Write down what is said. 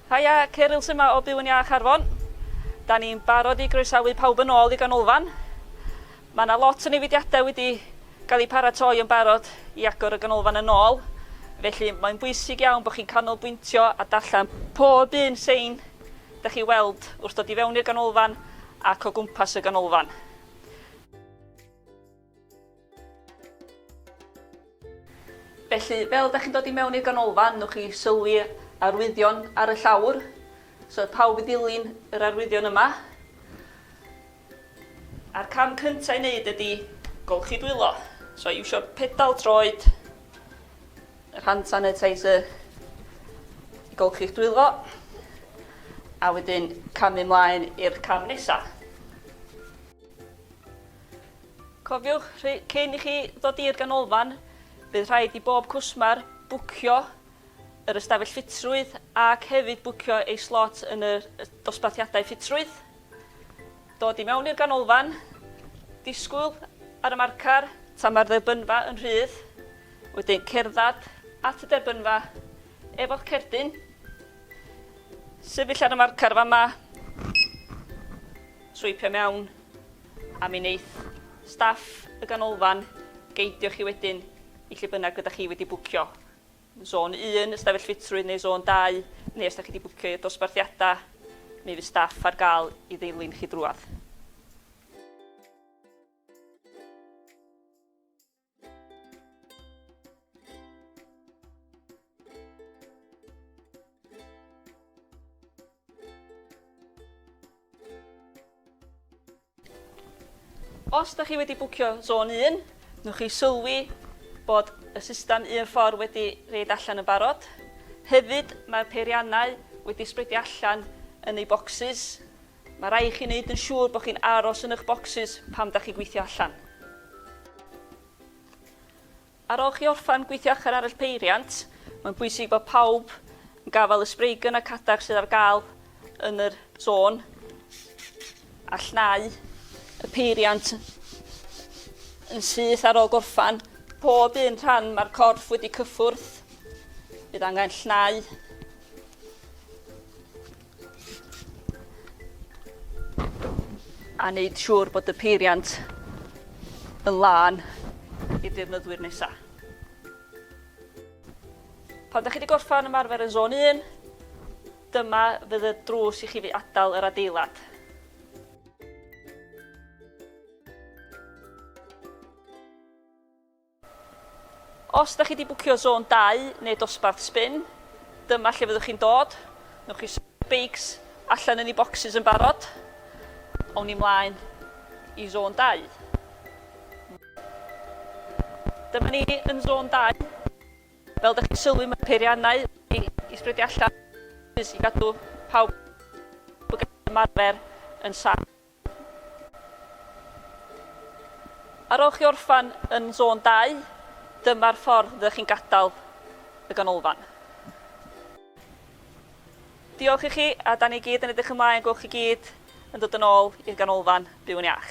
Haia, Ceryl sy 'ma o Byw yn Iach Arfon. Da ni'n barod i groesawu pawb yn ôl i ganolfan. Mae yna lot o newidiadau wedi cael eu paratoi yn barod i agor y ganolfan yn ôl, felly mae'n bwysig iawn bod chi'n canolbwyntio a darllen pob un sein da chi weld wrth dod i fewn i'r ganolfan ac o gwmpas y ganolfan. Felly, fel da chi'n dod i mewn i'r ganolfan, newch chi sylwi arwyddion ar y llawr. So, pawb i ddilyn yr arwyddion yma. A'r cam cyntaf i wneud ydy golchi dwylo. So, iwsio'r pedal troed, yr hand sanitizer i golchi'ch dwylo. A wedyn camu ymlaen i'r cam nesaf. Cofiwch, cyn i chi ddod i'r ganolfan, bydd rhaid i bob cwsmer bwcio yr ystafell ffitrwydd ac hefyd bwcio ei slot yn y dosbarthiadau ffitrwydd. Dod i mewn i'r ganolfan, disgwyl ar y marcar tan mae'r dderbynfa yn rhydd, wedyn cerdded at y derbynfa efo'ch cerdyn, sefyll ar y marcar fama, sweipio mewn, a mi wneith staff y ganolfan geidio chi wedyn i lle bynnag ydych chi wedi bwcio. Zôn 1, ystafell ffitrwydd, neu zôn 2, neu os ydych chi wedi bwcio i'r dosbarthiadau, mi fydd staff ar gael i ddilyn chi drwadd. Os da chi wedi bwcio zôn 1, newch chi sylwi bod y system un ffordd wedi reid allan yn barod. Hefyd, mae'r peiriannau wedi spredio allan yn eu bocsys. Mae rhaid i chi wneud yn siŵr bod chi'n aros yn eich bocsys pam da chi'n gweithio allan. Ar ôl chi orffen gweithio allan ar eich peiriant, mae'n bwysig bod pawb yn gafael y spray gun a cadach sydd ar gael yn yr zôn a llnau y peiriant yn syth ar ôl gorffan. Pob un rhan mae'r corff wedi cyffwrdd, bydd angen llnau. A wneud siŵr bod y peiriant yn lân i'r defnyddwyr nesaf. Pan ydych chi wedi gorffen ymarfer yn zôn 1, dyma fydd y drws i chi adael yr adeilad. Os da chi 'di bwcio zone 2 neu dosbarth spin, dyma lle fyddwch chi'n dod. Newch chi symud beics allan yn eu bocsys yn barod. Awn ni mlaen i zone 2. Dyma ni yn zone 2. Fel da chi'n sylwi mae peiriannau wedi i spredio allan i gadw pawb yn gallu ymarfer yn saff. Ar ôl chi orffen yn zôn 2, dyma'r ffordd fyddech chi'n gadael y ganolfan. Diolch i chi, a da ni gyd yn edrych ymlaen gweld chi gyd yn dod yn ôl i'r ganolfan Byw yn Iach.